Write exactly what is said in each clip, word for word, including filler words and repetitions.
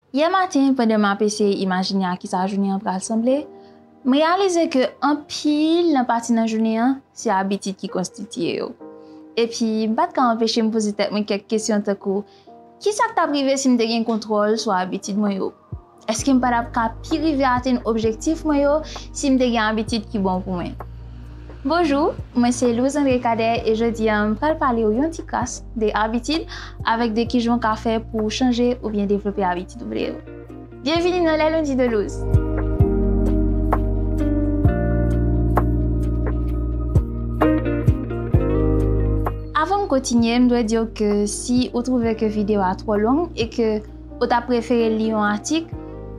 Yè maten, pandan m ap eseye imajine a kisa jounen an pral sanble, m reyalize ke anpil nan pati nan jounen an, se abitid ki konstitye yo. Epi, m pa t ka anpeche m poze tèt mwen kèk kesyon tankou, kisa k t ap rive si m te gen kontwòl sou abitid mwen yo? Èske m pa t ap ka pi rive atenn objektif mwen yo si m te gen abitid ki bon pou mwen? Bonjou, mwen se Louse André Cadet e jodi a m pral pale w yon ti kras de abitid avèk de kijan w ka fè pou w chanje oubyen devlope abitid ou vle yo. Byenvini nan Les Lundis de Louse! Avan m kontinye, m dwe di w ke si ou twouve ke videyo a twò long e ke ou ta prefere li yon atik,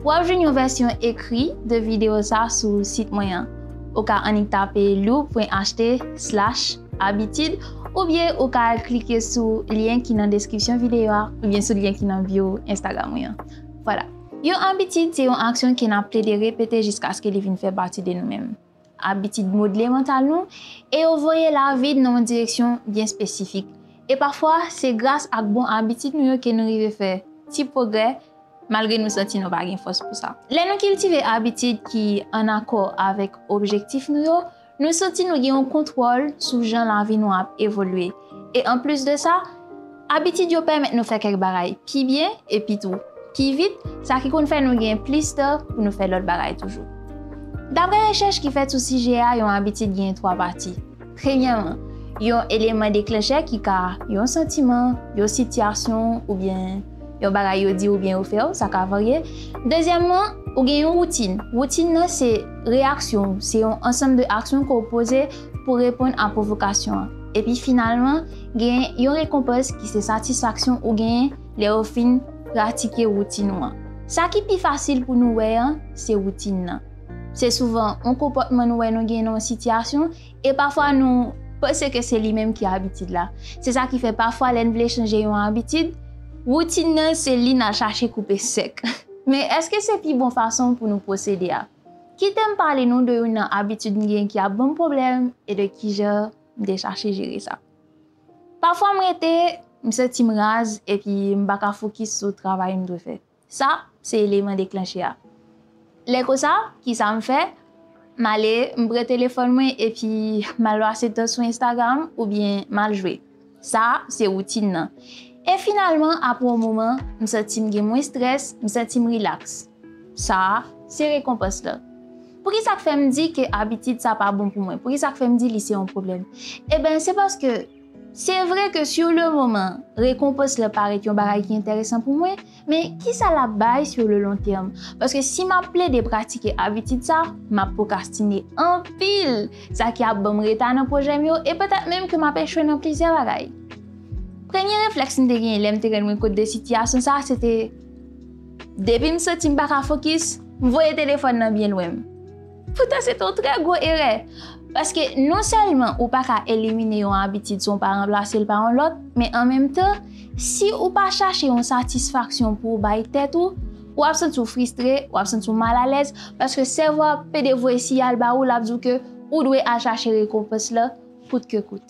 w ap jwenn yon vèsyon ekri de videyo sa sou sit mwen an. Ou ka annik tape lou pwen achte slash abitid oubyen ou ka al klike sou lyen ki nan deskripsyon videyo a oubyen sou lyen ki nan bio Instagram mwen an. Vwala. Yon abitid se yon aksyon ke n ap plede repete jiskaske li vin fè pati de nou menm. Abitid modle mantal nou e yo voye lavi n nan yon direksyon byen espesifik. E pafwa, se gras ak bon abitid nou yo ke nou rive fè ti pwogrè, malgre nou santi nou pa gen fòs pou sa. Lè nou kiltive abitid ki ann akò avèk objektif nou yo, nou santi nou gen yon kontwòl sou jan lavi nou ap evolye. E anplis de sa, abitid yo pèmèt nou fè kèk bagay pi byen epi tou pi vit, sa ki konn fè nou gen plis tan pou nou fè lòt bagay toujou. Daprè rechèch ki fèt sou sijè a, yon abitid gen twa pati. Premyèman, yon eleman deklanchè ki ka yon santiman, yon sitiyasyon, oubyen yon bagay yo di oubyen yo fè w, sa ka varye. Dezyèmman, ou gen yon woutin. Woutin nan se reyaksyon w, se yon ansanm de aksyon ke w poze pou reponn a pwovokasyon an. Epi finalman, gen yon rekonpans ki se satisfaksyon ou genyen lè w fin pratike woutin ou an. Sa ki pi fasil pou nou wè an, se woutin nan. Se souvan yon konpòtman nou wè nou gen nan yon sitiyasyon, e pafwa nou panse ke se li menm ki abitid la. Se sa ki fè pafwa lè n vle chanje yon abitid, woutin nan se li n al chache koupe sèk. Men èske se pi bon fason pou nou pwosede a? Kite m pale nou de youn nan abitid m gen ki ap ban m pwoblèm e de kijan m te chache jere sa. Pafwa m rete, m santi m raz epi m pa ka fokis sou travay m dwe fè. Sa, se eleman deklanchè a. Lè konsa, kisa m fè? M ale, m pran telefòn mwen epi m al pase tan sou Instagram oubyen m al jwe. Sa, se woutin nan. E finalman, apre yon moman, m santi m gen mwens estrès, m santi m rilaks. Sa a, se rekonpans lan. Poukisa k fè m di ke abitid sa pa bon pou mwen? Poukisa k fè m di li se yon pwoblèm? Eben, se paske se vre ke sur le moment, rekonpans lan parèt yon bagay ki enteresan pou mwen, men kisa l ap bay sur le long terme? Paske si m ap plede pratike abitid sa, m ap pwokrastine anpil, sa ki ap ban m reta nan pwojè m yo e petèt menm ke m ap echwe nan plizyè bagay. Premye reflèks m te genyen lè m te rann mwen kont de sitiyasyon sa a, se te, depi m santi m pa ka fokis, m voye telefòn nan byen lwen m. Poutan, se te yon trè gwo erè. Paske non sèlman ou pa ka elimine yon abitid si w pa ranplase l pa yon lòt, men an menm tan, si ou pa chache yon satisfaksyon pou w bay tèt ou, w ap santi w fristre, w ap santi w malalèz, paske sèvo a ap pede voye siyal ba ou, l ap di w ke ou dwe al chache rekonpans lan kout ke kout.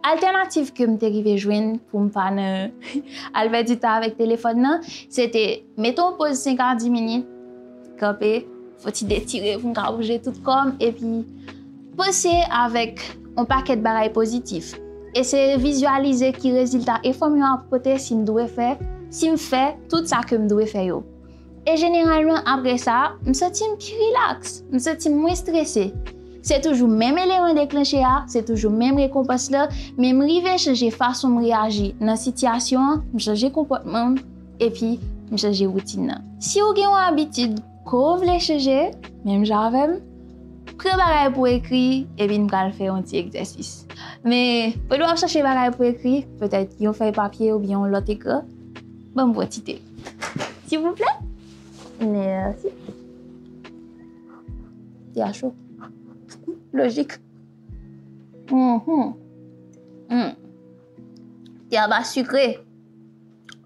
Altènativ ke m te rive jwenn pou m pa nan al pèdi tan avèk telefòn nan, se te mete yon poz senk a dis minit, kanpe, fon ti detire pou m ka bouje tout kò m, epi panse avèk yon pakèt bagay pozitif. Eseye vizyalize ki rezilta efò m yo ap pote si m dwe fè, si m fè tout sa ke m dwe fè yo. E jeneralman, apre sa, m santi m pi rilaks, m santi m mwens estrese. Se toujou menm eleman deklanchè a, se toujou menm rekonpans lan, men m rive chanje fason m reyaji nan sitiyasyon an, m chanje konpòtman m, epi m chanje woutin nan. Si w gen yon abitid ke w vle chanje, menm jan avè m, pran bagay pou ekri, epi n pral fè yon ti egzèsis. Men, pandan w ap chache bagay pou ekri, petèt yon fèy papye oubyen yon lòt ekran, ban m pran ti te. Silvouplè? Mèsi. Te a cho. Lojik. Mhm. Hmm. Te a pa sikre.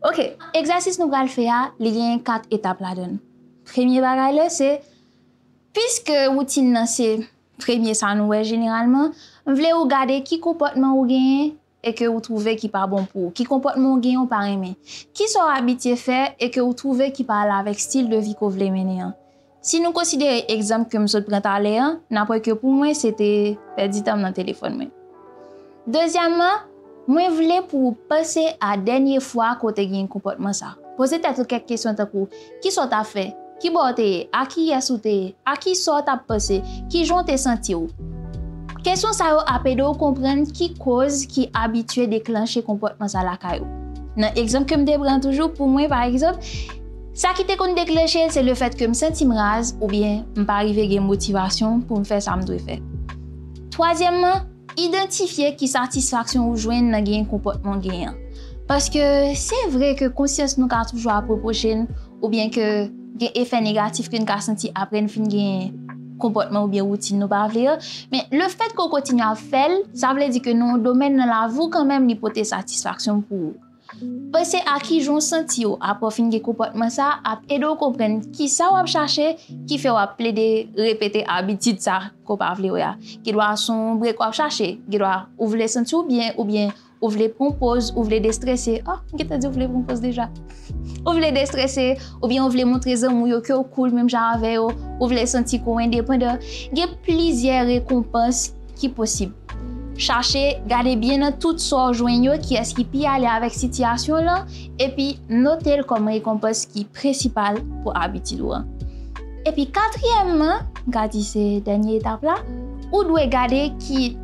Ok. Egzèsis nou pral fè a, li gen kat etap ladan l. Premye bagay la, se, piske woutin nan se premye sa nou wè jeneralman, m vle ou gade ki konpòtman ou genyen e ke ou twouve ki pa bon pou ou, ki konpòtman ou genyen ou pa renmen, kisa w abitye fè e ke ou twouve ki pa ale avèk stil de vi ke w vle mennen an. Si nou konsidere egzanp ke m sot pran talè an, n ap wè ke pou mwen se te pèdi tan m nan telefòn mwen. Dezyèmman, mwen vle pou ou panse a dènye fwa ke w te gen konpòtman sa. Poze tèt ou kèk kesyon tankou, kisa w t ap fè? Kibò w te ye? A kiyès ou te ye? A kisa w t ap panse? Kijan w te santi w? Kesyon sa yo ap ede w konprann ki koz, ki abitye deklanche konpòtman sa lakay ou. Nan egzanp ke m te pran toujou, pou mwen, pa egzanp, sa ki te konn deklanche l, se lefèt ke m santi m raz oubyen m pa rive gen motivasyon pou m fè sa m dwe fè. Twazyèmman, idantifye ki satisfaksyon ou jwenn nan gen konpòtman w genyen an. Paske se vre ke konsyans nou ka toujou ap repwoche n oubyen ke gen efè negatif ke n ka santi apre n fin gen konpòtman oubyen woutin nou pa vle an, men lefèt ke w kontinye ap fè l, sa vle di ke nan yon domèn nan lavi w kanmenm li pote satisfaksyon pou ou. Panse a kijan w santi w apre w fin gen konpòtman sa ap ede w konprann kisa w ap chache ki fè w ap plede repete abitid sa ke w pa vle wè a. Gendwa se yon brek w ap chache, gendwa ou vle santi w byen oubyen ou vle pran poz, ou vle destrese. Oh, m gentan di ou vle pran poz deja. Ou vle destrese, oubyen ou vle montre zanmi w yo ke w cool menm jan avè yo, ou vle santi ke w endepandan. Gen plizyè rekonpans ki posib. Chache gade byen nan tout sa w jwenn yo, kiyès ki pi ale avèk sitiyasyon w lan, epi note l kòm rekonpans ki prensipal pou abitid ou an. Epi katriyèmman, m ka di se dènye etap la, ou dwe gade ki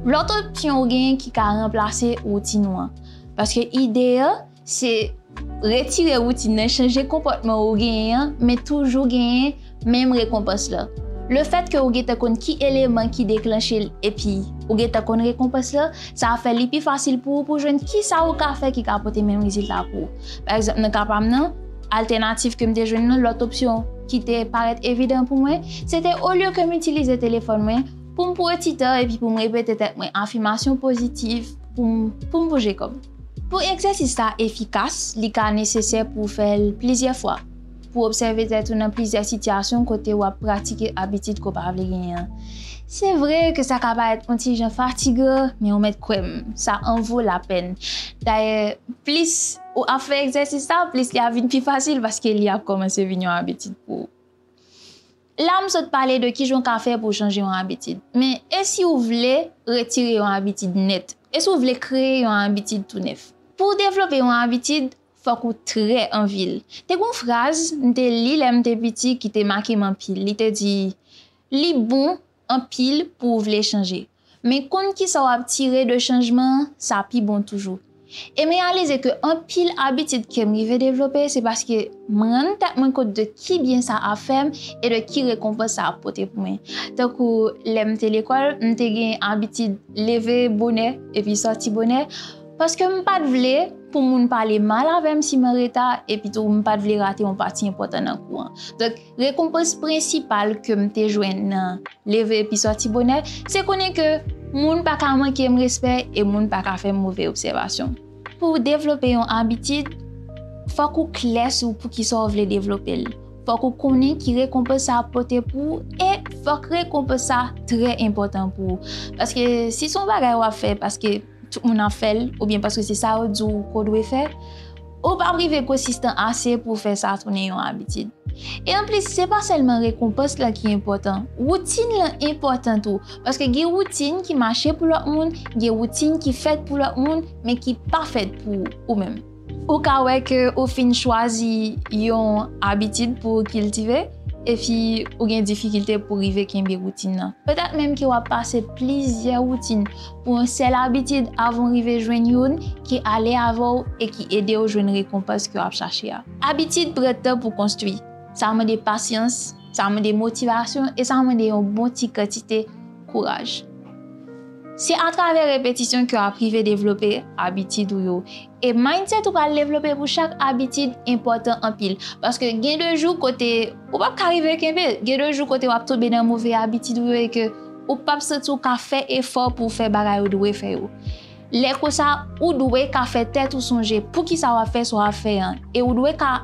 lòt opsyon ou genyen ki ka ranplase woutin ou an. Paske ide an, se retire woutin nan, chanje konpòtman ou genyen an, men toujou genyen menm rekonpans lan. Lefèt ke ou gentan konn ki eleman ki deklanche l epi ou gentan konn rekonpans lan, sa ap fè li pi fasil pou ou pou jwenn kisa ou ka fè ki ka pote menm rezilta pou ou. Pa egzanp, nan ka pa m nan, altènativ ke m te jwenn nan, lòt opsyon ki te parèt evidan pou mwen, se te olye ke m itilize telefòn mwen pou m pran ti tan epi pou m repete tèt mwen afimasyon pozitiv pou m, pou m bouje kò m. Pou egzèsis sa efikas, li ka nesesè pou w fè l plizyè fwa. Pou w obsève tèt ou nan plizyè sitiyasyon kote w ap pratike abitid ke w pa vle genyen an. Se vre ke sa ka parèt yon ti jan fatigan, men ou mèt kwè m, sa an vo lapèn. Dayè, plis ou ap fè egzèsis sa, plis li ap vin pi fasil paske li ap kòmanse vin yon abitid pou ou. La, m sot pale de kijan w ka fè pou w chanje yon abitid. Men, e si w vle retire yon abitid nèt? E si w vle kreye yon abitid tou nèf? Pou w devlope yon abitid, fòk ou trè anvi l. Te gen yon fraz m te li lè m te piti ki te make m anpil. Li te di, li bon anpil pou w vle chanje. Men konn kisa w ap tire de chanjman an, sa pi bon toujou. E m reyalize ke anpil abitid ke m rive devlope, se paske m rann tèt mwen kont de ki byen sa ap fè m e de ki rekonpans sa ap pote pou mwen. Tankou lè m te lekòl, m te gen abitid leve bonè epi sòti bonè, paske m pa t vle pou moun pale mal avè m si m an reta, epi tou m pa t vle rate yon pati enpòtan nan kou an. Donk, rekonpans prensipal ke m te jwenn nan leve epi sòti bonè, se konnen ke moun pa ka manke m respè e moun pa ka fè m move obsèvasyon. Pou w devlope yon abitid, fòk ou klè sou poukisa w vle devlope l. Fòk ou konnen ki rekonpans sa ap pote pou ou e fòk rekonpans sa trè enpòtan pou ou. Paske si se yon bagay w ap fè paske tout moun ap fè l, oubyen paske se sa yo di w ke w dwe fè, ou p ap rive konsistan ase pou w fè sa tounen yon abitid. E anplis, se pa sèlman rekonpans lan ki enpòtan, woutin lan enpòtan tou. Paske gen woutin ki mache pou lòt moun, gen woutin ki fèt pou lòt moun, men ki pa fèt pou ou menm. Ou ka wè ke ou fin chwazi yon abitid pou w kiltive, epi ou gen difikilte pou w rive kenbe woutin nan. Petèt menm ke w ap pase plizyè woutin pou yon sèl abitid avan w rive jwenn youn ki ale avè w e ki ede w jwenn rekonpans ke w ap chache a. Abitid pran tan pou konstwi. Sa mande pasyans, sa mande motivasyon e sa mande yon bon ti kantite kouraj. Se atravè repetisyon ke w ap rive devlope abitid ou yo. E mindset ou pral devlope pou chak abitid enpòtan anpil. Paske gen de jou kote ou p ap ka rive kenbe. Gen de jou kote w ap tonbe nan move abitid ou yo e ke ou p ap santi w ka fè efò pou w fè bagay ou dwe fè yo. Lè konsa, ou dwe ka fè tèt ou sonje poukisa w ap fè sa w ap fè an. E ou dwe ka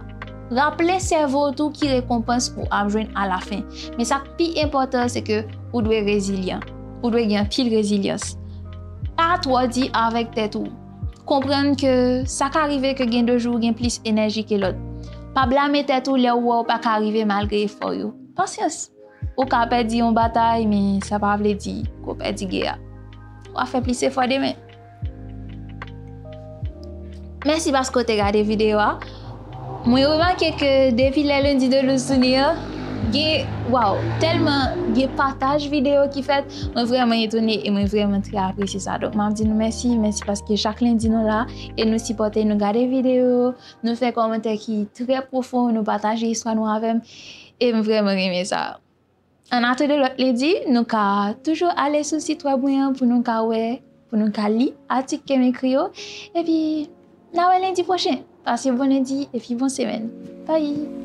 raple sèvo w tou ki rekonpans ou ap jwenn alafen. Men sa k pi enpòtan, se ke ou dwe rezilyan. Ou dwe gen anpil rezilyans. Pa twò di avèk tèt ou. Konprann ke sa ka rive ke gen de jou ou gen plis enèji ke lòt. Pa blame tèt ou lè ou wè ou pa ka rive malgre efò w yo. Pasyans. Ou ka pèdi yon batay, men sa pa vle di ke w pèdi gè a. W a fè plis efò demen. Mèsi paske w te gade videyo a. Mwen remake ke depi lè Lendi de Louse tounen an, gen, waw, tèlman gen pataj videyo ki fèt, mwen vrèman etone e mwen vrèman trè apresye sa. Donk, m ap di nou mèsi, mèsi paske chak lendi nou la e nou sipòte, nou gade videyo, nou fè kòmantè ki trè pwofon, nou pataje istwa nou avè m, e m vrèman renmen sa. An atandan lòt lendi, nou ka toujou ale sou sit wèb mwen an pou nou ka wè, pou nou ka li atik ke m ekri yo. Epi, n a wè lendi pwochen. Pase bon lendi epi bon semèn. Bye!